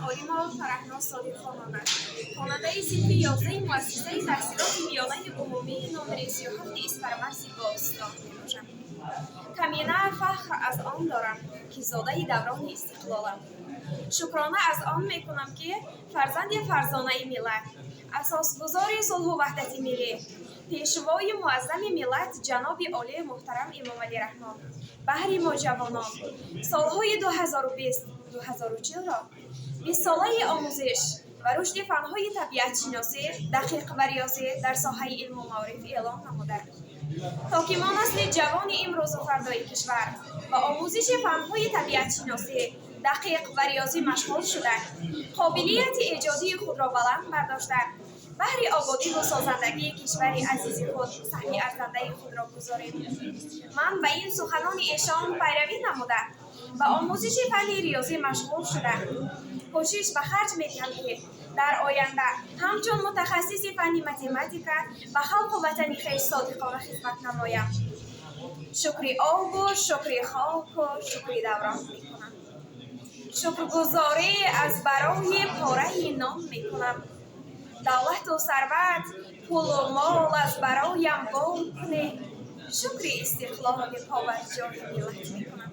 Олимова Фарахноз Содиқхонова, хонандаи синфи 11-и муассисаи таҳсилоти миёнаи умумии номери 37-и Исфарамарзи бостон мебошам. Камина фахр аз он дорам, ки зодаи даврони истиқлолам. Шукрона аз он мекунам, ки фарзанди фарзонаи миллат, асосгузори сулҳу ваҳдати миллӣ, пешвои муаззами миллат, ҷаноби олии муҳтарам Эмомалӣ Раҳмон баҳри мо, ҷавонон, солҳои 2020-2040-ро бистсолаи омӯзиш ва рушди фанҳои табиатшиносӣ, дақиқ ва риёзӣ дар соҳаи илму маориф эълон намуда, то ки мо, насли ҷавони имрӯзу фардои кишвар, ба омӯзиши фанҳои табиатшиносӣ, дақиқ ва риёзӣ машғул шуда, қобилияти эҷодии худро баланд бардошта, баҳри ободиву созандагии кишвари азизи худ саҳми арзандаи худро гузорем. Ман ба ин суханони эшон пайравӣ намуда, ба омӯзиши фанни риёзӣ машғул шуда, кӯшиш ба харҷ медиҳам, ки дар оянда ҳамчун мутахассиси фанни математика ба халқу ватани хеш содиқона хизмат намоям. Шукри обу шукри хоку шукри даврон мекунам, шукргузорӣ аз барои пораи нон мекунам. Давлату сарват, пулу мол аз бароям бод не, шукри истиқлоли побарҷои миллат мекунам.